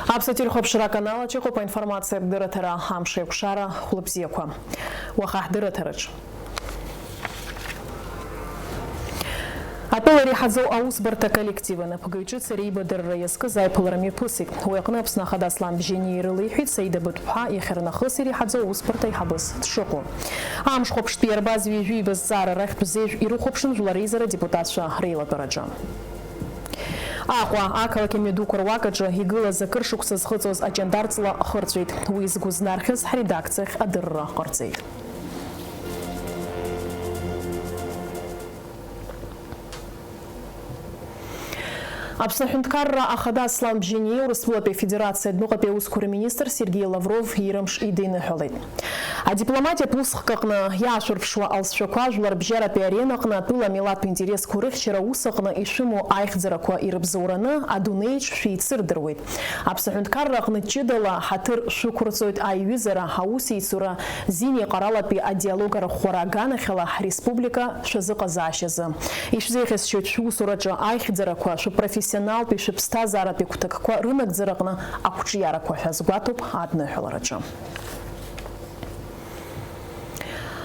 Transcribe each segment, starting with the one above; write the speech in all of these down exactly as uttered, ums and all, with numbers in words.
Аԥсуа телехәаԥшра аканал аҿы иҟоуп аинформациатә дырраҭара, амш еиқәшара, хәлыбзиақәа. Уаха ҳдырраҭараҿ. Атәыла иреиҳаӡоу аусбарҭа коллектив анапхгаҩ ҿыц реибадырра иазкыз аиԥылара мҩаԥысит. Уи аҟны Аԥсны Ахада Аслан Бжьаниа ирылеиҳәеит Саида Быҭәԥҳа иахьарнахыс иреиҳаӡоу аусбарҭа аиҳабыс дшыҟоу. Амш хәаԥштәы иарбаз ҩажәи ҩба зҵаара рахьтә зежә ирыхәаԥшын жәлар реизара адепутатцәа реилатәараҿы. Аҟәа ақалақь амҩадуқәа руак аҿы игылаз акыр шықәса зхыҵуаз аҷандар ҵла хырҵәеит. Уи згәы знархьыз ҳредакциахь адырра ҟарҵеит. Аԥсны аҳәынҭқарра ахада Аслан Бжьаниа Урыстәылатәи Афедерациа адәныҟатәи аусқәа рминистр Сергеи Лавров иира мш идиныҳәалеит. Адипломатиатә усхк аҟны иаашәырԥшуа алҵшәақәа, жәларбжьаратәи аренаҟны атәыла амилаҭтә интересқәа рыхьчара аус аҟны ишәымоу аихьӡарақәа ирыбзоураны адунеиаҿ шәеицырдыруеит. Аԥсны аҳәынҭқарра аҟны ҷыдала ҳаҭыр шәықәырҵоит аиҩызара, аусеицура, зинеиҟаралатәи адиалог арыӷәӷәара аганахьала ҳреспублика шәазыҟазаашьазы. Ишәзеиӷьасшьоит шәусураҿы аихьӡарақәа, шәыпрофессионалтәи, шәыԥсҭазааратәи гәҭакқәа рынагӡараҟны ақәҿиарақәа ҳәа азгәаҭоуп адныҳәалараҿы.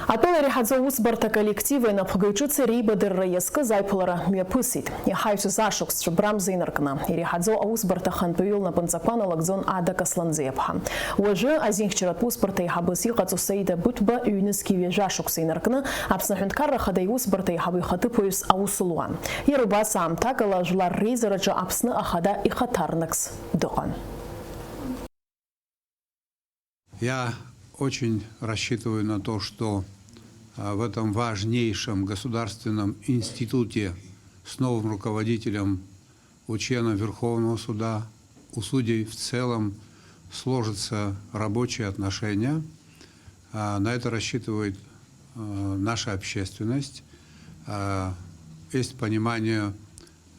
Атәыла иреиҳаӡоу аусбарҭа коллективи анапхгаҩ ҿыци реибадырра иазкыз аиԥылара мҩаԥысит. Иҳаҩсыз ашықәс цәыббрамза инаркны, иреиҳаӡоу аусбарҭа ахантәаҩы лнапынҵақәа налыгӡон Ада Касланӡиаԥҳа. Уажәы азинхьчаратә усбарҭа аиҳабыс иҟаҵоу Саида Быҭәба ҩнызқьи ҩажәа шықәса инаркны Аԥсны Аҳәынҭқарра Ахада иусбарҭа аиҳабы ихаҭыԥуаҩыс аус луан. Иара убас аамҭакала Жәлар реизараҿы Аԥсны Ахада ихаҭарнакс дыҟан. Я очень рассчитываю на то, что а, в этом важнейшем государственном институте с новым руководителем, у члена Верховного суда, у судей в целом сложатся рабочие отношения. А, На это рассчитывает а, наша общественность. А, Есть понимание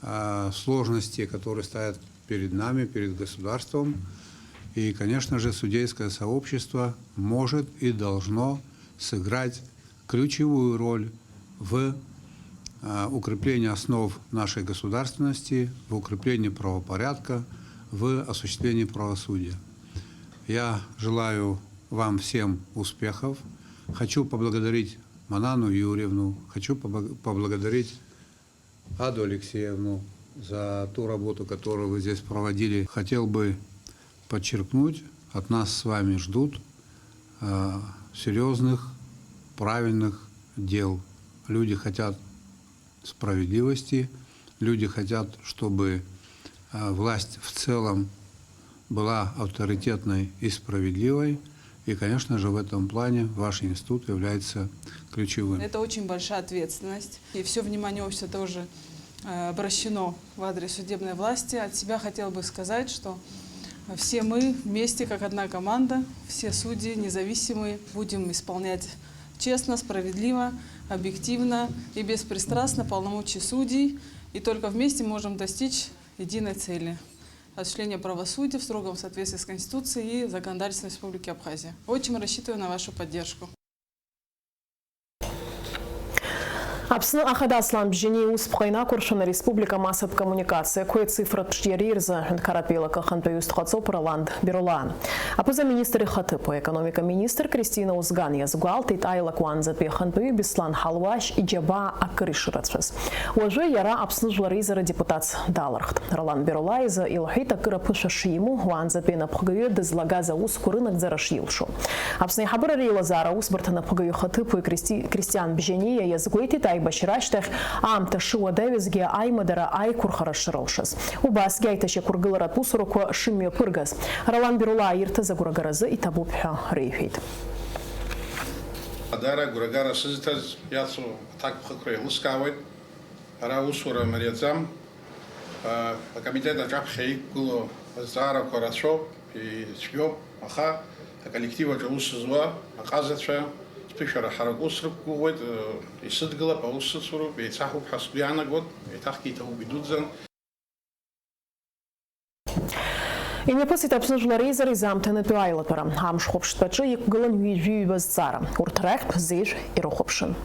а, сложности, которые стоят перед нами, перед государством. И, конечно же, судейское сообщество может и должно сыграть ключевую роль в а, укреплении основ нашей государственности, в укреплении правопорядка, в осуществлении правосудия. Я желаю вам всем успехов. Хочу поблагодарить Манану Юрьевну, хочу поблагодарить Аду Алексеевну за ту работу, которую вы здесь проводили. Хотел бы подчеркнуть, от нас с вами ждут э, серьезных, правильных дел. Люди хотят справедливости, люди хотят, чтобы э, власть в целом была авторитетной и справедливой. И, конечно же, в этом плане ваш институт является ключевым. Это очень большая ответственность. И все внимание общества тоже э, обращено в адрес судебной власти. От себя хотела бы сказать, что все мы вместе, как одна команда, все судьи независимые, будем исполнять честно, справедливо, объективно и беспристрастно полномочия судей. И только вместе можем достичь единой цели. Осуществление правосудия в строгом соответствии с Конституцией и законодательством Республики Абхазия. Очень рассчитываю на вашу поддержку. Аԥсны Ахада Аслан Бжьаниа иусԥҟа инақәыршәаны ареспублика амассатә коммуникациақәеи ацифратә ҿиареи рзы аҳәынҭқарратә еилакы ахантәаҩыс дҟаҵоуп Роланд Беролаа. Аԥыза-министр ихаҭыԥуаҩ, аекономика министр Кристина Узган иазгәалҭеит, аилак уаанӡатәи ахантәаҩы Беслан Ҳалуашь иџьабаа акыр ишырацәаз. Уажәы иара Аԥсны Жәлар Реизара адепутатс далырхт. Ролан Беролаа изы илҳәеит акыр аԥышәа шимоу, уаанӡатәи анапхгаҩы дызлагаз аусқәа рынагӡара шилшо. Аԥсны аиҳабыра реилазаара аусбарҭа анапхгаҩы ихаҭыԥуаҩ Кристи-, Кристиан Бжьаниа иазгәеиҭеит, аибашьра ашьҭахь аамҭа шыуадаҩызгьы аимадара аиқәырхара шрылшаз. Убасгьы аиҭашьақәыргыларатә усурақәа шымҩаԥыргаз. Ролан Беролаа ирҭаз агәрагаразы иҭабуп ҳәа реиҳәеит. Даара агәрагара сызҭаз иацу аҭакԥхықәра еилыскаауеит. Ара аусура мариаӡам. Акомитет аҿаԥхьа иқәгылоу азҵаарақәа рацәоуп, ицәгьоуп, аха аколлектив аҿы аус зуа аҟазацәа сԥышәара ҳаракы срықәгәыӷуеит, исыдгылап, аус сыцуроуп, еицаҳауп ҳәа сгәы иаанагоит, еиҭахгьы иҭабуп идуӡӡан. Имҩаԥысит Аԥсны Жәлар Реизара изаамҭанытәу аилатәара. Амш хәаԥштәаҿы иқәгылан ҩажәи ҩба зҵаара. Урҭ рахьтә зежә ирыхәаԥшын.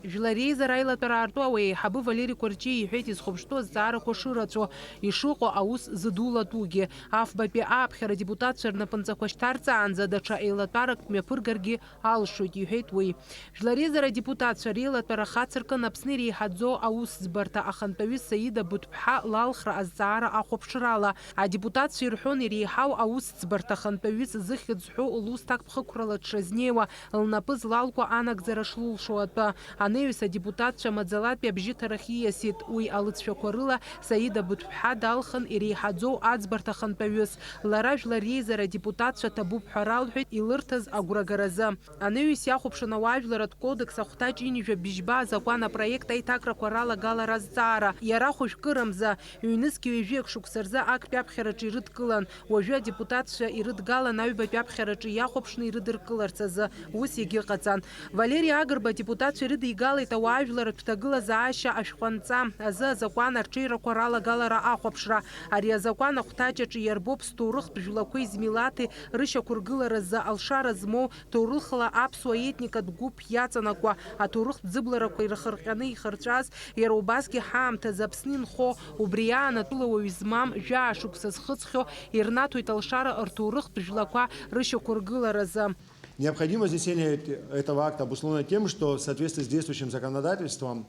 Жәлар реизара аилатәара аарту ауеиҳабы Валери Кәарҷиа иҳәеит изхәаԥштәу азҵаарақәа шырацәоу, ишыҟоу аус зыдулатәугьы. Афбатәи ааԥхьара адепутатцәа рнапынҵақәа шьҭарҵаанӡа даҽа еилатәарак мҩаԥыргаргьы алшоит, иҳәеит уи. Жәлар реизара адепутатцәа реилатәара хацыркын Аԥсны иреиҳаӡоу аусӡбарҭа ахантәаҩы Саида Быҭәԥҳа лалхра азҵаара ахәаԥшрала. Адепутатцәа ирҳәон иреиҳау аусӡбарҭа ахантәаҩыс зыхьӡ зҳәо лусҭак ԥхықәрала дшазнеиуа, лнапы злалкуа анагӡара шлылшо атәы. Анаҩс адепутатцәа маӡалатәи абжьыҭарахь ииасит. Уи алыҵшәақәа рыла Саида Быҭәԥҳа далхын иреиҳаӡоу аӡбарҭа ахантәаҩыс. Лара Жәлар реизара адепутатцәа ҭабуп ҳәа ралҳәеит илырҭаз агәрагаразы. Анаҩс иахәаԥшын ауаажәларратә кодекс ахәҭаҷ ҩынҩажәа бжьба азакәан апроект аиҭакрақәа ралагалара азҵаара. Иара хәажәкырамза, ҩнызқьи ҩажәи акы шықәса рзы актәи аԥхьараҿы ирыдкылан. Уажәы адепутатцәа ирыдгалан аҩбатәи аԥхьараҿы иахәаԥшны ирыдыркыларц азы ус егьыҟаҵан. Валери Агрба адепутатцәа ирыдигалеит ауаажәларратә ҭагылазаашьа ашәҟәанҵа азы азакәан арҽеирақәа ралагалара ахәаԥшра. Ари азакәан ахәҭаҷ аҿы иарбоуп зҭоурыхтә жәлақәеи змилаҭи рышьақәыргыларазы алшара змоу, ҭоурыхла аԥсуа етникатә гәыԥ иаҵанакуа, аҭоурыхтә ӡыбларақәа ирхырҟьаны ихырҵәаз, иара убасгьы ҳаамҭазы Аԥсны инхо, убри аан атәыла уаҩ змам, жәаа шықәса зхыҵхьоу ирнаҭоит алшара рҭоурыхтә жәлақәа рышьақәыргыларазы. Необходимость внесения эти- этого акта обусловлена тем, что в соответствии с действующим законодательством,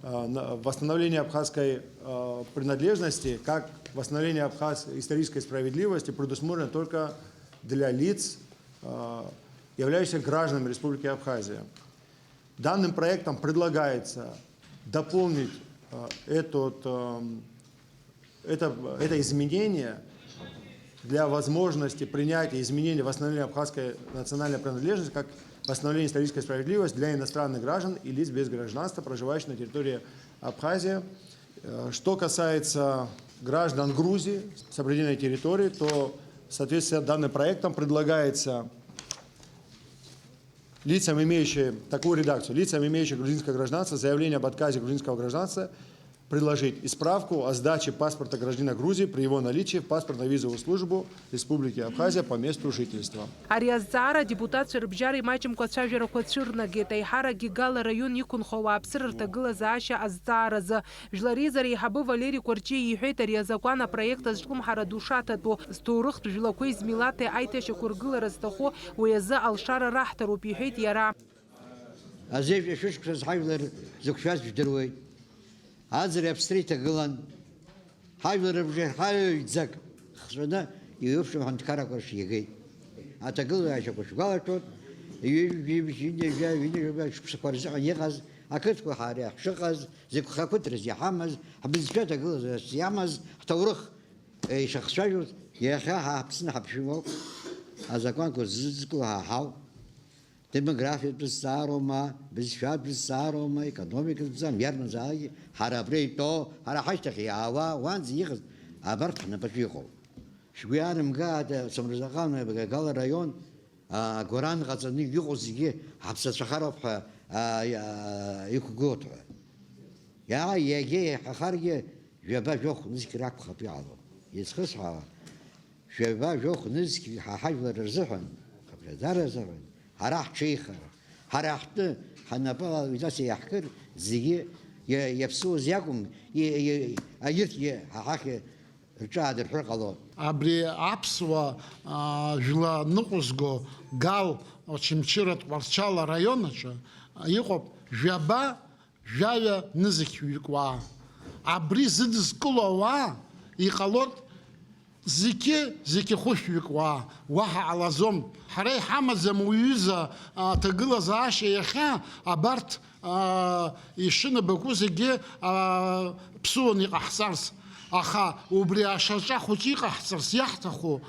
э, на- восстановление абхазской, э, принадлежности, как восстановление абхазской исторической справедливости, предусмотрено только для лиц, э, являющихся гражданами Республики Абхазия. Данным проектом предлагается дополнить, э, этот, эм, это, это изменение для возможности принятия изменений, восстановления абхазской национальной принадлежности как восстановление исторической справедливости для иностранных граждан и лиц без гражданства, проживающих на территории Абхазии. Э, что касается граждан Грузии, сопредельной территории, то в соответствии с данным проектом предлагается лицам, имеющим такую редакцию, лицам, имеющим грузинское гражданство, заявление об отказе грузинского гражданства предложить и справку о сдаче паспорта гражданина Грузии при его наличии в паспортно-визовую службу Республики Абхазия по месту жительства. Ари азҵаара адепутатцәа рыбжьара имаҷымкәа ацәажәарақәа цәырнагеит, аиҳаракгьы Гал араион иқәынхо ауааԥсыра рҭагылазаашьа азҵааразы. Жәлар реизара аиҳабы Валери Кәарҷиа иҳәеит, ари азакәан апроект азҿлымҳара ду шаҭатәу, зҭоурыхтә жәлақәеи змилаҭи аиҭашьақәыргылара зҭаху уи азы алшара раҳҭароуп, иҳәеит иара. Азеижә шәышықәсаз ҳажәлар зықәшәаз жәдыруеит. Аӡырҩ Аԥсны иҭагылан. Ҳажәлар рыбжеи ҳаҩӡак хҵәаны иҩуԥшым аҳәынҭқаррақәа рҿы иагеит. Аҭагылазаашьақәа шәгәалашәоит, ҩажәи жәибжь, ҩынҩажәа, ҩынҩажәа шықәсақәа рзыҳәан иҟаз ақыҭқәа ҳара ҳшыҟаз, зегь хақәыҭрас иҳамаз, ҳбызшәа ҭагылазаашьас иамаз, ҳҭоурых ишахцәажәоз, иахьа ҳа ҳаԥсны ҳаԥшәымоуп, азакәанқәа зыдызкыло ҳа ҳауп. Демографиатә зҵаароума, бызшәатә зҵаароума, економикатә зҵаароума, иарбанзаалакгьы ҳара абра итәоу, ҳара ҳашьҭахь иаауа, уанӡа иҟаз абарҭ ҳнапаҿы иҟоуп. Шәгәы иаанамгааит, Самырзаҟан Гал араион, а, Горан ҟаҵаны иҟоу зегьы ҳаԥсацәахароуп ҳәа, а, а, иқәгылоуп ҳәа. Иа-, иагьа иаҳахаргьы, жәаба-жәохә нызқь ракәхап иҟало. Изхысҳәаауа, жәаба-жәохә нызқь ҳа ҳажәлар рзыҳәан, хыԥхьаӡара рзыҳәан, ҳара ҳҽеихара, ҳара ҳтәы, ҳнапала уи нас иаҳкыр, зегьы иа-, иаԥсуаз иакәым, и-, и-, егьырҭгьы ҳа ҳахь рҿы аадырҳәыр ҟалон. Абри аԥсуа, аа, жәла ныҟәызго Гал Очамчыратә Тҟәарчал араион аҿы иҟоуп жәаба жәаҩа нызқьҩык уаа. Абри зыдызкыло ауаа иҟалоит зқьы, зқьы хәышәҩык уаа, уаҳа ҟалаӡом. Ҳара иҳамаӡам уҩыза, а, ҭагылазаашьа иахьа абарҭ, а, ишынабаку зегьы, а, ԥсуаны иҟаҳҵарц. Аха убри ашьаҿа хәыҷы иҟаҳҵарц иаҳҭаху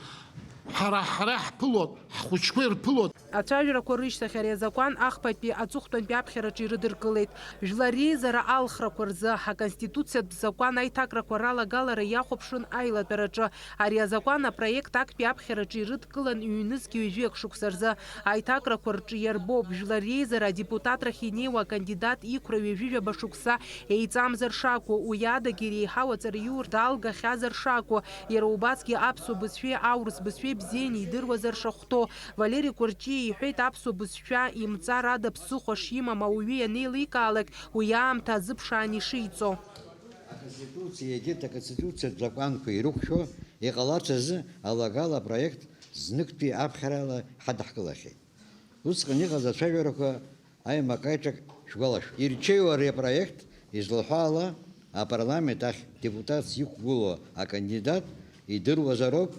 ҳара, ҳара ҳԥылоит, ҳхәыҷқәа ирԥылоит. Ацәажәарақәа рышьҭахь ари азакәан ахԥатәи аҵыхәтәантәи аԥхьараҿы ирыдыркылеит. Жәлар реизара алхрақәа рзы Ҳаконституциатә закәан аиҭакрақәа ралагалара иахәаԥшын аилатәараҿы. Ари азакәан апроект актәи аԥхьараҿы ирыдкылан ҩнызқь ҩажәи акы шықәса рзы. Аиҭакрақәа рҿы иарбоуп, Жәлар реизара адепутатрахь инеиуа акандидат иқәра ҩажәи жәаба шықәса еиҵамзар шакәу, уи адагьы иреиҳау аҵараиурҭа алгахьазар шакәу, иара убасгьы аԥсуа бызшәеи аурыс бызшәеи бзианы идыруазар шахәҭоу, Валери Кәарҷиа Иҳәеит, аԥсуа бызшәа имҵар ада ԥсыхәа шимам ауаҩы ианеиликаалак, уи аамҭа азыԥшаан ишиҵо. Аконституциа, егьырҭ аконституциатә закәанқәа ирықәшәо иҟаларц азы алагала апроект зныктәи аԥхьарала ҳадаҳкылахьеит. Усҟан иҟаз ацәажәарақәа аимак-аиҿак шәгәалашәоит. Ирҽеиу ари апроект, излаҳәо ала, апарламент ахь депутатс иқәгылоу акандидат идыруазароуп,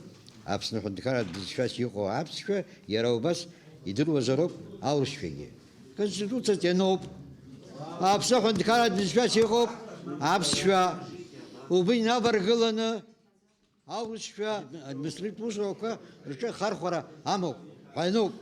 Аԥсны аҳәынҭқарратә бызшәас иҟоу аԥсшәа иара убас идыруазароуп аурысшәагьы. Конституциаҿ ианоуп. Аԥсны аҳәынҭқарратә бызшәас иҟоуп аԥсшәа. Убри инаваргыланы аурысшәа административтә усурақәа рҿы ахархәара амоуп ҳәа иануп.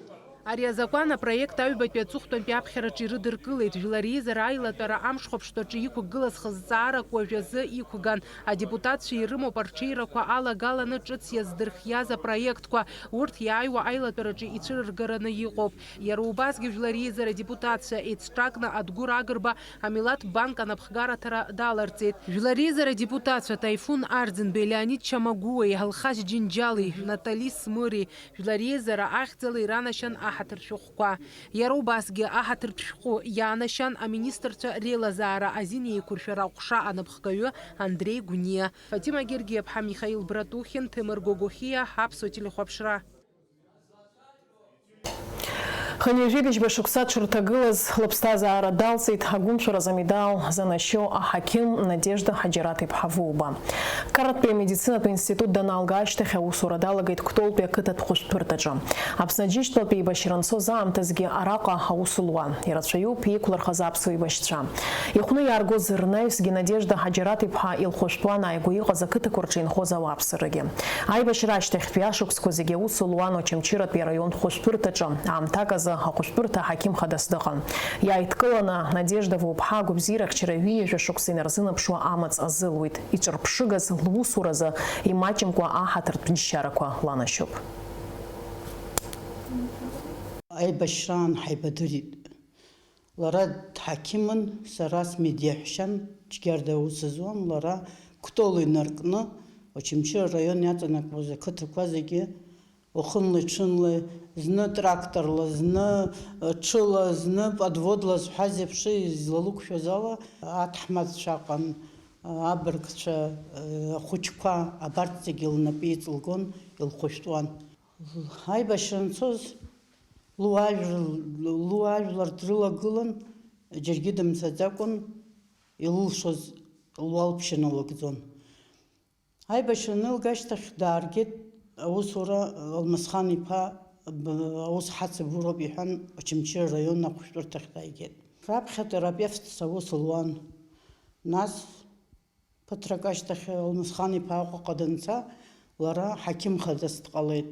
Ари азакәан апроект аҩбатәи аҵыхәтәантәи аԥхьараҿы ирыдыркылеит. Жәлар реизара аилатәара амш хәаԥштәаҿы иқәгылаз хызҵаарак уажәазы иқәган. Адепутатцәа ирымоуп арҽеирақәа алагаланы ҿыц иаздырхиаз апроектқәа. Урҭ иааиуа аилатәараҿы ицәырыргараны иҟоуп. Иара убасгьы Жәлар реизара адепутатцәа еицҿакны Адгәыр Агрба амилаҭ банк анапхгараҭара даларҵеит. Жәлар реизара адепутатцәа Таифун Арӡынбеи, Леонид Чамагәуеи, Алхас Џьынџьали, Натали Смыри, Жәлар реизара ахьӡала иранашьан аҳаҭыр шәҟәқәа. Иара убасгьы аҳаҭыртә шәҟәы иаанашьан аминистрцәа реилазаара азин еиқәыршәара аҟәша анапхгаҩы Андреи Гәниа. Фатима Гергиаԥҳа, Михаил Братухин, Ҭемыр Гогохиа, Аԥсуа телехәаԥшра. Хынҩажәи быжьба шықәса дшырҭагылаз, лыԥсҭазаара далҵит агәымшәаразы амедал занашьоу аҳақьым Надежда Ҳаџьараҭ-иԥҳа Вуба. Қарҭтәи амедицинатә институт даналга ашьҭахь аусура далагеит Кәтолтәи ақыҭатә хәышәтәырҭаҿы. Аԥсны аџьынџьтәылатә еибашьра анцоз аамҭазгьы араҟа аус луан. Ирацәаҩуп иқәлырхаз аԥсуа еибашьцәа. Ихәны иааргоз рнаҩсгьы Надежда Ҳаџьараҭ-иԥҳа илхәышәтәуан ааигәа иҟаз ақыҭақәа рҿы инхоз ауааԥсырагьы. Аибашьра ашьҭахьтәи ашықәсқәа зегьы аус луан Очамчыратәи араион хәышәтәырҭаҿы. Аамҭак азы ахәышәтәырҭа аҳақьым хадас дыҟан. Иааидкыланы, Надежда Вуԥҳа агәабзиарахьчара ҩажәа шықәса инарзынаԥшуа амаҵ азылуит. Иҿырԥшыгаз лусуразы имаҷымкәа аҳаҭыртә џьшьарақәа ланашьоуп. Аибашьраан ҳаибадырит. Лара дҳақьымын, сара смедиаҳәшьан, Џьгьарда аус зуан, лара Кәтол инаркны, Очамчыра араион иаҵанакуаз ақыҭақәа зегьы уахынлеи-ҽынлеи, зны тракторла, зны, ы, ҽыла, зны подводла зҳәаз еиԥш излалықәшәаз ала, аҭаҳмадцәа аҟан, ы, абыргцәа, ы, ахәыҷқәа, абарҭ зегьы лнапы иҵылгон, илхәышәтәуан. Аибашьра анцоз, луаажәлар, луаажәлар дрылагылан, џьаргьы дымцаӡакәан, илылшоз луалԥшьа налыгӡон. Аибашьра анылга ашьҭахь дааргеит аусура Алмасхан-иԥа б-, аус ҳацыбуроуп иҳәан, Очамчыра араион ахәышәтәырҭахь дааигеит. Раԥхьа терапевтс аус луан. Нас ԥыҭрак ашьҭахь Алмасхан-иԥа Аҟәаҟа данца, лара ҳақьым хадас дҟалеит.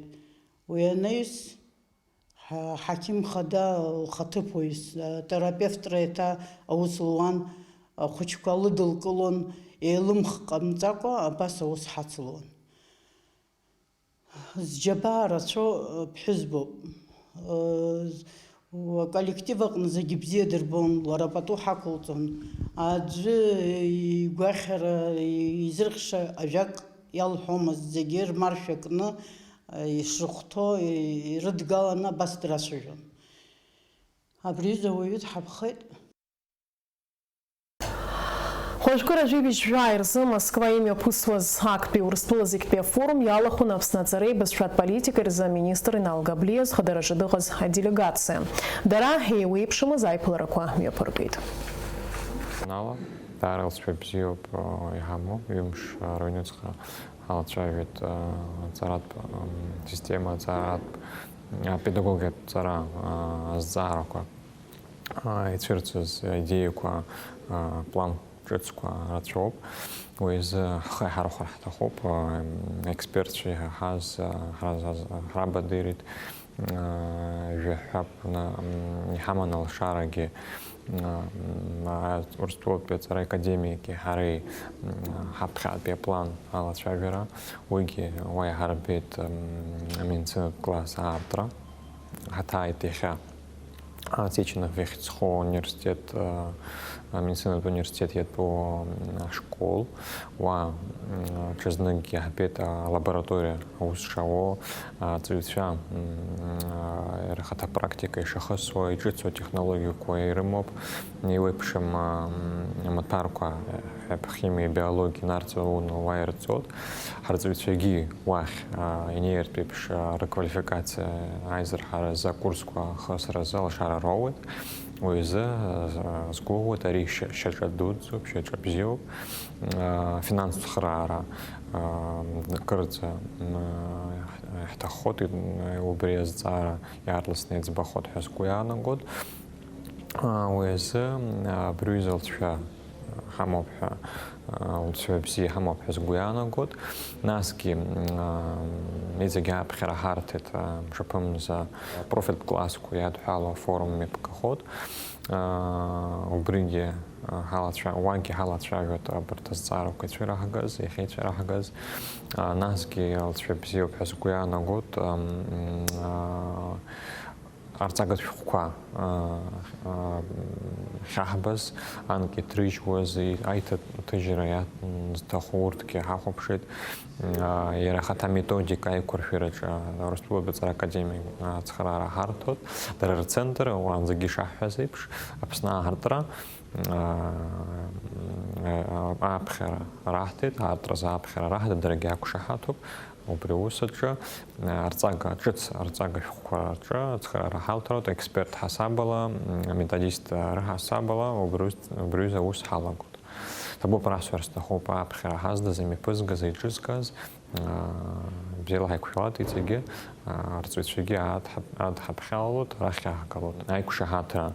Уи анаҩс, ҳа-, ҳақьым хада лхаҭыԥуаҩс, атерапевтра еиҭа аус луан, ахәыҷқәа лыдылкылон, еилымх ҟамҵакәа абас аус ҳацлон. Зџьабаа рацәоу, э, ԥҳәызбоуп. Э, з-, уа-, коллектив аҟны зегьы бзиа дырбон, лара пату ҳақәылҵон. Аӡәы игәахьара, изырхша ажәак иалҳәомызт, зегьы рмаршәа кны, э, ишрыхәҭоу, и-, ирыдгаланы абас драцәажәон. Абри аҩыза ауаҩы дҳаԥхеит. Хәажәкыра жәибжь жәаа рзы Москва имҩаԥысуаз актәи Урыстәыла зегьтәи афорум иалахәын Аԥсны аҵареи абызшәатә политикеи рзы аминистр Инал Габлиа зхадараҿы дыҟаз аделегациа. Дара еиуеиԥшымыз аиԥыларақәа мҩаԥыргеит. Нала, даара алҵшәа бзиоуп, э, иҳамоу, ҩымш, э, рыҩнуҵҟа ҳалацәажәеит, э, аҵаратә, м, система, аҵаратә, э, педагогиатә ҵара, э, азҵаарақәа. Ицәырҵыз аидеиақәа, аплан ҿыцқәа рацәоуп. Уи азы ҳхы иҳархәар ҳҭахуп. Аекспертцәа иҳаҳаз, ҳразаз-, ҳрабадырит, жәаҳәап, иҳаман алшарагьы, Урыстәылатәи аҵара академиаки ҳареи, ҳаԥхьатәи аплан алацәажәара. Уигьы уа иҳарбеит, амедицинатә класс аартра. Ҳаҭааит иахьа. Сеченов ихьӡ зху университет, а, амедицинатә университет иатәу, м, ашкол, уа, м, ҽазныкгьы иаҳбеит, а, алабораториа аус шауоу, а, аҵаҩцәа, м, а, рхаҭа практика ишахысуа, иҿыцу атехнологиақәа ирымоуп, еиуеиԥшым, а, м, амаҭәарқәа, а, химиа, биологиа нарҵоны уа ирҵоит. Ҳарҵаҩцәагьы уахь, а, инеиртә еиԥш, а, рыквалификациа аизырҳаразы акурсқәа ахысразы алшара роуеит. Уи азы, а, сгәыӷуеит, ари шьа-, шьаҿа дуӡӡоуп, шьаҿа бзиоуп. А, финанстә цхыраара, а, кырӡа, м, а, иаҳҭаххоит, м, убри азҵаара иаарласны иӡбахоит ҳәа сгәы иаанагоит. А, уи азы, а, абри аҩыза алҵшәа ҳамоуп ҳәа, а, лҵшәа бзиа ҳамоуп ҳәа сгәы иаанагоит. Насгьы, м, а, иҵегь ааԥхьара ҳарҭеит, а, мшаԥымза апрофильтә классқәа иадҳәалоу афорум мҩаԥгахоит. А, убригьы, а, ҳалацәа-, уагьы ҳалацәажәоит абарҭ азҵаарақәа ицәыраҳгаз, иахьа ицәыраҳгаз. А, насгьы алҵшәа бзиоуп ҳәа сгәы иаанагоит. Ам, м, а, Арҵагатә шәҟәқәа, аа, аа, хьаҳбаз, анкьа иҭрыжьуаз, и-, аиҭа-, ҭыжьра иа-, м, зҭаху урҭгьы ҳахәаԥшит. Аа, иара ахаҭа методика аиқәыршәараҿы Урыстәылатәи аҵара академиа ацхыраара ҳарҭоит. Дара рцентр, уаанӡагьы ишаҳҳәаз еиԥш, Аԥсны аартра, аа, м, аа, аԥхьара раҳҭеит, аартразы аԥхьара раҳҭеит, даргьы ақәшаҳаҭуп. Убри аус аҿы, арҵага, ҿыц арҵага шәҟәқәа рҿы ацхыраара ҳалҭароуп, аексперт ҳасабала, аметодист рыҳасабала убри, убри аҩыза аус ҳалагоит. Ҭабуп расҳәар сҭахуп, аԥхьара ҳаздаз, имҩаԥызгаз, иҿызгаз, аа, бзиала ҳаиқәшәалоит иҵегьы, аа, арҵаҩцәагьы адҳа-, адҳаԥхьалалоит, арахь иааҳгалоит. Аиқәшаҳаҭра,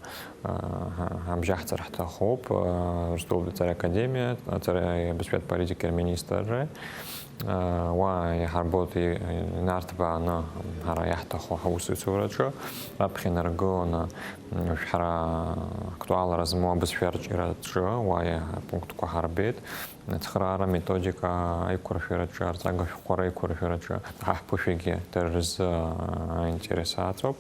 аа, ҳа-, ҳабжьаҳҵар ҳҭахуп, аа, Урыстәылатәи аҵареи академиа, аҵареи абызшәатә политикеи рминистрреи. Уа иаҳарбоит инарҭбааны ҳара иаҳҭаху ҳусеицураҿы, раԥхьа инаргыланы, м, ҳара актуалра змоу абызшәа арҿиараҿы уа иа-, апунктқәа ҳарбеит. Ацхыраара методика аиқәыршәараҿы, арҵага шәҟәқәа реиқәыршәараҿы ҳаҳԥышәагьы дара рзы, а, аинтерес аҵоуп.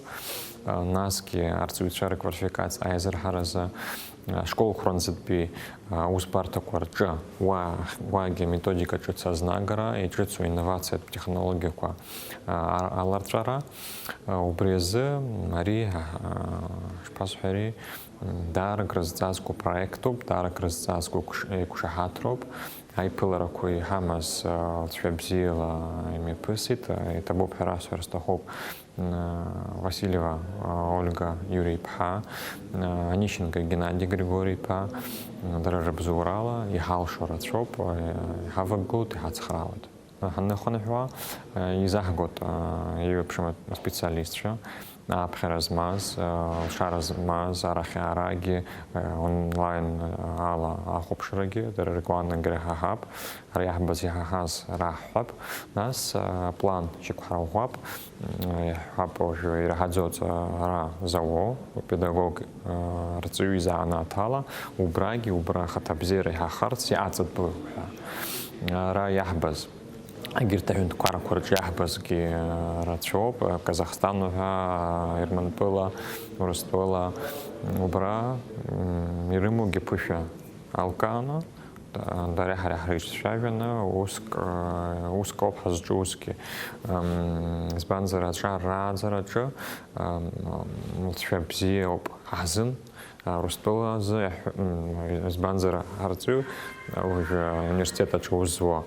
А, насгьы арҵаҩцәа рквалификациа аизырҳаразы, а, школқәа рынӡатәи аусбарҭақәа рҿы уа, уагьы аметодика ҿыц азнагара, иҿыцу инновациатә технологиақәа, а, аларҵәара. А, убри азы ари, а, шԥасҳәари, даара крызҵазкуа проектуп, даара крызҵазкуа еиқәш-, еиқәшаҳаҭроуп. Аиԥыларақәа иҳамаз, а, лҵшәа бзиала имҩаԥысит. А, иҭабуп ҳәа расҳәар сҭахуп. Васильева Ольга Иури-иԥҳа, Онищенко Геннади Григори-иԥа, дара рыбзоурала иҳалшо рацәоуп, иҳавагылоит, иҳацхраауеит. Ҳаннахынҳәуа, изаҳгоит еиуеиԥшым аспециалистцәа, аԥхьара змаз, алшара змаз, арахь-аарагьы, онлайн ала ахәаԥшрагьы, дара ргәаанагара иҳаҳап. Ара иаҳбаз иҳаҳаз раҳҳәап, нас, а, план шьақәҳарӷәӷәап, м, иаҳҳәап, уажәы ираҳаӡоу аҵара зауоу, педагог, а, рҵаҩы изанааҭ ала, убрагьы убра ахаҭабзиара иҳахарц иаҵатәу ҳәа. Ара иаҳбаз, егьырҭ аҳәынҭқаррақәа рҿы иаҳбазгьы, а, рацәоуп, а, Казахстан уҳәа, а, Ермантәыла, Урыстәыла, убра, м, ирымоугьы ԥышәа алкааны, да-, дареи ҳареи ҳрыҿцәажәаны, уск, э, уск ауп ҳазҿу усгьы. Ам, избанзар, аҿар рааӡараҿы, ам, лҵшәа бзиа ауп ҳазын, а, Урыстәыла азы иаҳҳәо, м, избанзар, арҵаҩы, а, уажәы ауниверситет аҿы аус зуа,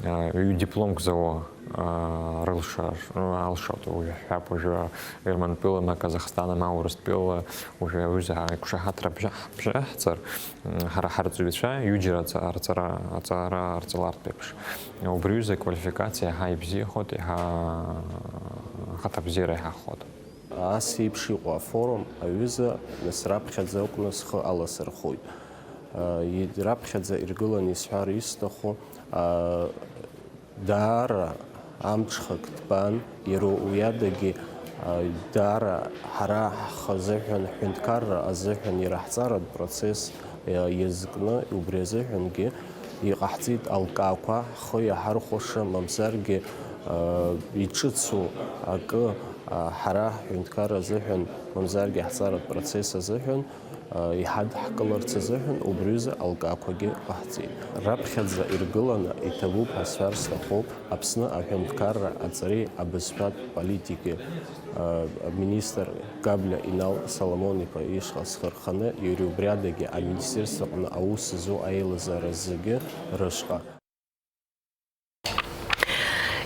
а, ҩ-дипломк зауа, а, рылшар, алшоит, уажәы ҳҳәап, уажәы Ермантәыла, ма Казахстан, ма Урыстәыла, уажәы аҩыза аиқәшаҳаҭра бжьаҳ-, бжьаҳҵар, м, ҳара ҳарҵаҩцәа ҩыџьара аҵа-, арҵара, аҵара арҵалартә еиԥш. Убри аҩыза аквалификациа иаҳа ибзиахоит, иаҳа ахаҭабзиара иҳахоит. Ас еиԥш иҟоу афорум аҩыза, нас, раԥхьаӡа акәны схы аласырхәуеит. Раԥхьаӡа иргыланы исҳәар исҭаху, даара амҽхак ҭбан, иара уи адагьы, даара ҳара ҳхы азыҳәан, ҳҳәынҭқарра азыҳәан, иара ҳҵаратә процесс иазкны, убри азыҳәангьы иҟаҳҵеит алкаақәа ҳхы иаҳархәаша, мамзаргьы иҿыцу акы Ҳара ҳҳәынҭқарра азыҳәан, мамзаргьы ҳҵаратә процесс азыҳәан, иҳадҳкыларц азыҳәан убриазы алкаақәагьы ҟаҳҵеит. Раԥхьаӡа иргыланы иҭабуп ҳәа сҳәар сҭахуп, Аԥсны аҳәынҭқарра аҵареи абызшәатә политики аминистр Габлиа Инал Соломон-иԥа ишҟа схы рханы, иара убри адагьы аминистерствоҟны аус зу аилазаара зегьы рышҟа.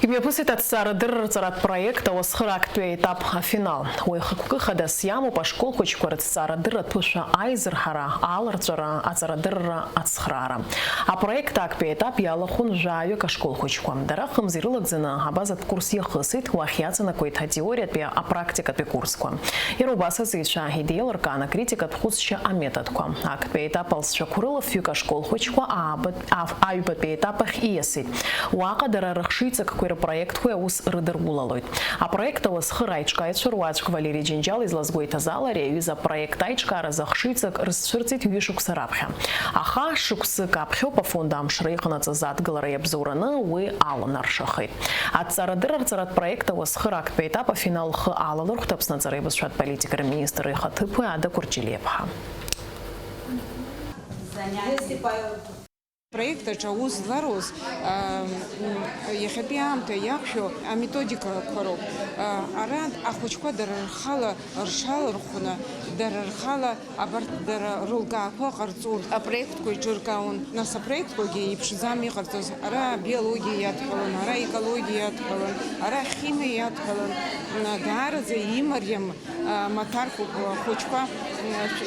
Имҩаԥысит аҭҵаарадырра рҵаратә проект «Ауасхыр» актәи аетап афинал. Уи хықәкы хадас иамоуп ашкол хәыҷқәа рыҭҵаарадырратә ԥышәа аизырҳара, ааларҵәара, аҵарадырра, ацхраара. Апроект актәи аетап иалахәын жәаҩык ашкол хәыҷқәа. Дара хымз ирылагӡаны абазатә курс иахысит, уахь иаҵанакуеит атеориатәи апрактикатәи курсқәа. Иара убас азыҩцәа идеиалыркаан акритикатә хәыцшьа аметодқәа. Актәи аетап алҵшәақәа рыла фҩык ашкол хәыҷқәа аабатә, аф-, аҩбатәи аетап ахь ииасит. Уаҟа дара рыхшыҩҵакқәеи рпроектқәеи аус рыдырулалоит. Апроект «Ауасхыр» аиҿкааҩцәа руаӡәк Валери Џьынџьал излазгәеиҭаз ала, ари аҩыза апроект аиҿкааразы ахшыҩҵак рызцәырҵит ҩышықәса раԥхьа. Аха шықәсык аԥхьоуп афонд амшра иҟанаҵаз адгылара иабзоураны уи аланаршахеит. Аҭҵаарадырра рҵаратә проект «Ауасхыр» актәи аетап афинал лхы алалырхәт Аԥсны аҵареи абызшәатә политикеи рминистр ихаҭыԥуаҩ Ада Кәырҷелиаԥҳа. Апроект аҿы аус зларуаз, а, м, иахьатәи аамҭа иақәшәо аметодикақәа роуп. А, ара ахәыҷқәа дара рхала рҽалархәны, дара рхала абарҭ дара рылкаақәа ҟарҵон, апроектқәа еиҿыркаауан. Нас апроектқәагьы еиԥшӡам иҟарҵоз. Ара абиологиа иадҳәалон, ара аекологиа иадҳәалон, ара ахимиа иадҳәалон. М, даараӡа имариам, а, маҭәарқәоуп ахәыҷқәа, м,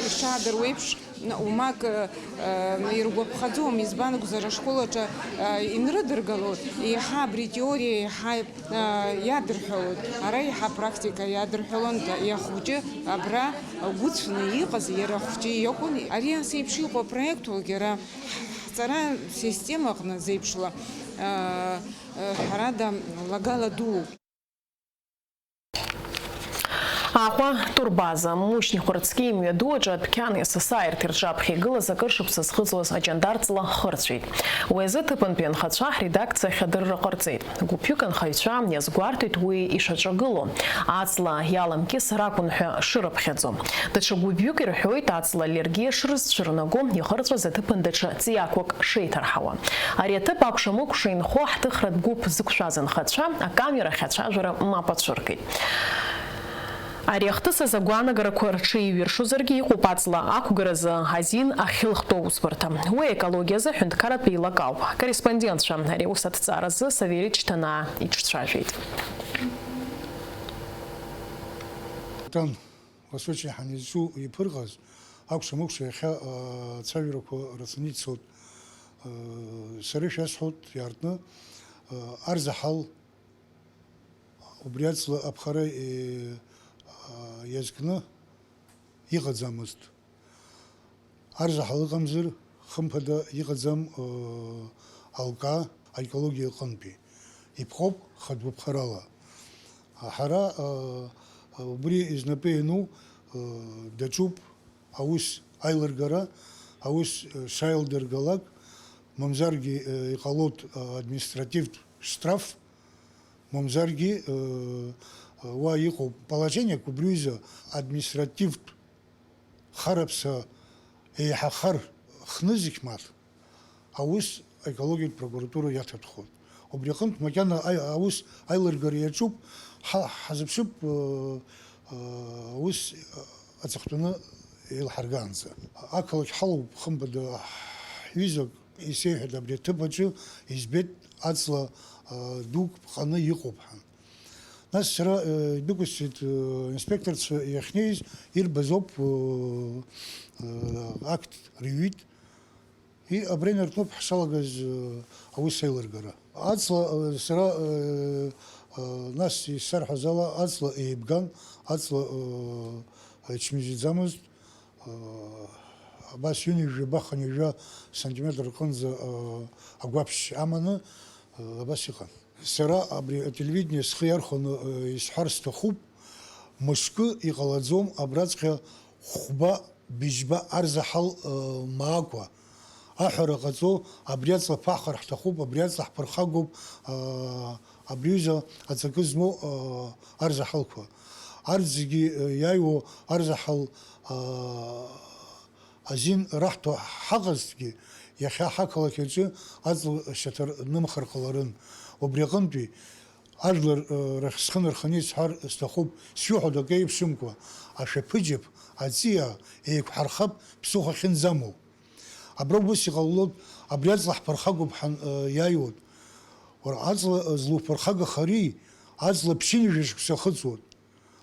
ишаадыруеиԥш. Умак, э, э, иргәаԥхаӡом, избан акәзар, ашкол аҿы, э, инрыдыргало, еиҳа абри теориа еиҳа, э, иадырҳәалоит, ара еиҳа практика иадырҳәалон, иахәыҷы абра гәыцәны иҟаз иара ахәҷы иакәын. Ари ас еиԥш иҟоу апроектқәагь ара ҳҵара система аҟны зеиԥшла, э, э, ҳәарада, лагала дууп. Аҟәа, Турбаза, Мушьни Хәарцкьи имҩаду аҿы адәқьани асасааирҭи рҿаԥхьа игылаз акыр шықәса зхыҵуаз аҷандар ҵла хырҵәеит. Уи азы аҭыԥантәи анхацәа ҳредакциа ахь адырра ҟарҵеит. Гәыԥҩык анхаҩцәа иазгәарҭеит уи ишаҿагылоу, аҵла иаламкьысыр акәын ҳәа шырыԥхьаӡо. Даҽа гәыԥҩык ирҳәоит аҵла аллергиа шрызцәырнаго, ихырҵәаз аҭыԥан даҽа ҵиаақәак шеиҭарҳауа. Ари аҭыԥ акәша-мыкәша инхо ҳҭыхратә гәыԥ зықәшәаз анхацәа акамерахь ацәажәара мап ацәыркит. Ари ахҭыс азы агәаанагарақәа рҽеиҩыршозаргьы, иҟоуп аҵла ақәгаразы азин ахьылхтәу аусбарҭа. Уи аекологиазы ҳәынҭқарратә еилак ауп. Акорреспондентцәа ари аус аҭҵааразы Савери Чҭанаа иҿцәажәеит. Тан, Васочи ҳанизҿу иԥырҟаз, акәша-мыкәша иахьа, а, ацәажәарақәа рацәаны ицоит. А, сара ишәасҳәоит иаартны, а, арзаҳал Убри аҵла аԥхара, е, а, иазкны иҟаӡамызт. Арзаҳал ыҟамзар, хымԥада иҟаӡам, э, алкаа аекологиа аҟынтәи. Иԥҟоуп хатә гәаԥхарала. Ҳара, э, убри изнапы иану, э, даҿуп аус аилыргара, аус, э, шаилдыргалак, мамзаргьы, э, иҟалоит, э, административтә штраф, мамзаргьы, э, уа иҟоуп положениак, убри аҩыза административтә хараԥса еиҳа хар хнызқьмаҭ аус аекологиатә прокуратура иаҭатәхоит. Убри аҟынтә макьана аи-, аус аилыргара иаҿуп, ҳа-, ҳазыԥшып, э, э, аус, э, аҵыхәтәаны еилҳаргаанӡа. Ақалақь ҳалоуп, хымԥада, ҳҩызак исеиҳәеит абри аҭыԥ аҿы, избеит аҵла, а, дук ԥҟаны иҟоуп ҳәа. Нас сара, э, идәықәсҵеит, э, инспекторцәа иахьнеиз, ирбаз ауп, э, э, акт рыҩит. И абра инаркноуп ҳшалагаз, э, аус аилыргара. Аҵла, э, сара, э, э, нас исарҳәаз ала, аҵла еибган, аҵла, э, ачмыжьаӡамызт. Абас ҩынҩажәаба-хынҩажәа сантиметр рҟынӡа, а, агәаԥшь аманы, а, абас иҟан. Сара абри ателевидение схы иархәаны, а, исҳәар сҭахуп, мышкы иҟалаӡом абраҵәҟьа хәба-быжьба арзаҳал, а, маакәа. Аҳәара ҟаҵо, абри аҵла ԥаҳхар ҳҭахуп, абри аҵла ҳԥырхагоуп, а, Абри аҩыза аҵакы змоу, аа, арзаҳалқәа. Арҭ зегьы, э, иааиуоу арзаҳал, аа, азин раҳҭо ҳаҟазҭгьы, иахьа ҳақалақь аҿы аҵла шьаҭар нымхар ҟаларын. Убри аҟынтәи ажәлар, э, рахь схы нарханы исҳәар сҭахуп, сшәыҳәоит акы еиԥшымкәа, ашәаԥыџьаԥ, аҵиаа еиқәҳархап ԥсыхәа ахьынӡамоу. Абра ус иҟалалоит, абри аҵла ҳԥырхагоуп ҳәа, э, иааиуеит. Уара, аҵла, э, злуԥырхагахари? Аҵла ԥшьынҩажәа шықәса ахыҵуеит.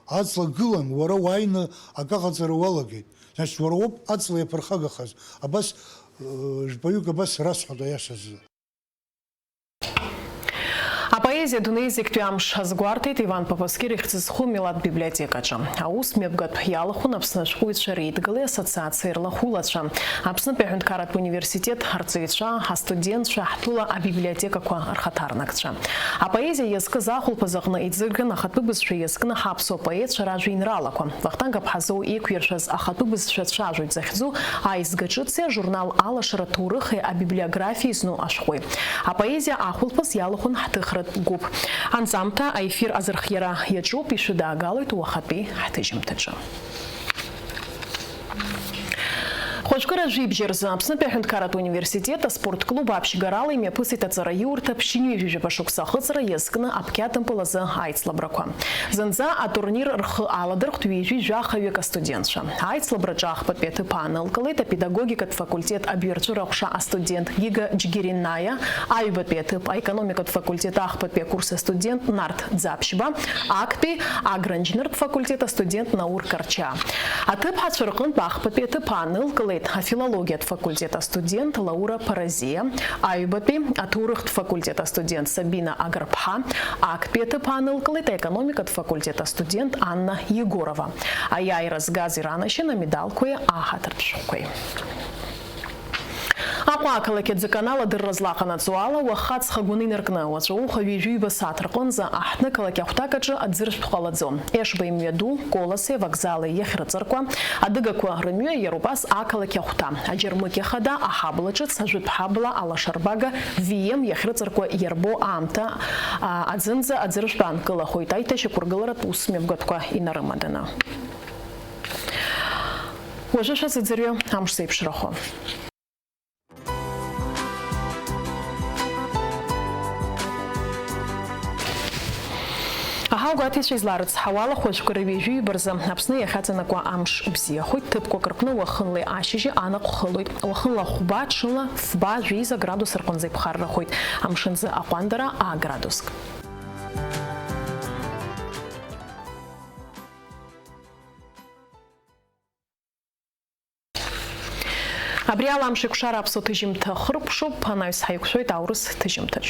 Аҵла гылан, уара уааины акы аҟаҵара уалагеит. Значит, уара уоуп аҵла иаԥырхагахаз. Абас, э, жәпаҩык абас расҳәоит аиашазы. Апоезиа адунеи зегьтәи амш азгәарҭеит Иван Папаскир ихьӡ зху милаҭ библиотекаҿы. Аус мҩаԥгатә иалахәын Аԥсны ашәҟәыҩҩцәа реидгылеи ассоциациеи рлахәылацәа, Аԥснытәи аҳәынҭқарратә университет арҵаҩцәа, астудентцәа, ҳтәыла абиблиотекақәа рхаҭарнакцәа. Апоезиа иазкыз ахәылԥаз аҟны иӡырган ахатәы бызшәа иазкны ҳаԥсуа поетцәа ражәеинраалақәа. Вахтанг Аԥҳазоу еиқәиршәаз ахатәы бызшәа цәажәоит захьӡу аизга ҿыци ажурнал Алашара ҭоурыхи абиблиографиеи зну ашәҟәи. Апоезиа ахәылԥаз иалахәын ҳҭыхратә гәыԥ. Анҵамҭа аефир азырхиара иаҿуп, ишәыдаагалоит уахатәи ҳҭыжьымҭаҿы. Хәажәкыра жәибжь рзы Аԥснытәи аҳәынҭқарратә университет аспорт клуб аԥшьгарала имҩаԥысит аҵараиурҭа ԥшьынҩажәижәаба шықәса ахыҵра иазкны аԥқьа тымпыл азы аицлабрақәа. Зынӡа атурнир рхы аладырхәт ҩажәи жәахаҩык астудентцәа. Аицлабраҿы ахԥатәи аҭыԥ аанылкылеит апедагогикатә факультет абҩарҵәыра аҟәша астудент Гига Џьгьеринаиа, аҩбатәи аҭыԥ аекономикатә факультет ахԥатәи акурс астудент Нарҭ Ӡаԥшьба, актәи агроинженертә факультет астудент Наур Карчаа. Аҭыԥҳацәа рҟынтә ахԥатәи аҭыԥ аанылкылеит афилологиатә факультет астудент Лаура Паразиа, аҩбатәи аҭоурыхтә факультет астудент Сабина Агарԥҳа, актәи аҭыԥ аанылкылеит аекономикатә факультет астудент Анна Егорова. Аиааира згаз иранашьан амедалқәеи аҳаҭыртә шәҟәқәеи. Аҟәа ақалақь аӡы канал адырра злаҟанаҵо ала, уаха аҵх агәаны инаркны, уаҵәы ауха ҩажәи ҩба сааҭ рҟынӡа аҳҭны-қалақь ахәҭак аҿы аӡыршәтә ҟалаӡом. Ешба имҩаду, Колоси авокзали иахьрыҵаркуа, адыгақәа рымҩа иара убас ақалақь ахәҭа, аџьармыкьа хада, аҳабла ҿыц, ажәытә ҳабла, алашарбага, В М иахьрыҵаркуа иарбоу аамҭа, а, аӡынӡа аӡыршәтә аанкылахоит аиҭашьақәыргыларатә ус мҩаԥгатәқәа инарымаданы. Уажәы шәазыӡырҩы амш зеиԥшрахо. Аҳауагәаҭаҩцәа изларыцҳауала, хәажәкыра ҩажәи ҩба рзы Аԥсны иахьаҵанакуа амш бзиахоит, ҭыԥқәак рҟны уахынлеи ашьыжьи анаҟә хылоит. Уахынла хәба, ҽынла фба, жәеиза градус рҟынӡа иԥхаррахоит. Амшынзы аҟәандара аградуск. Абри ала амшеикәшара аԥсуа ҭыжьымҭа хыркәшоуп, анаҩс ҳаиқәшәоит аурыс ҭыжьымҭаҿ.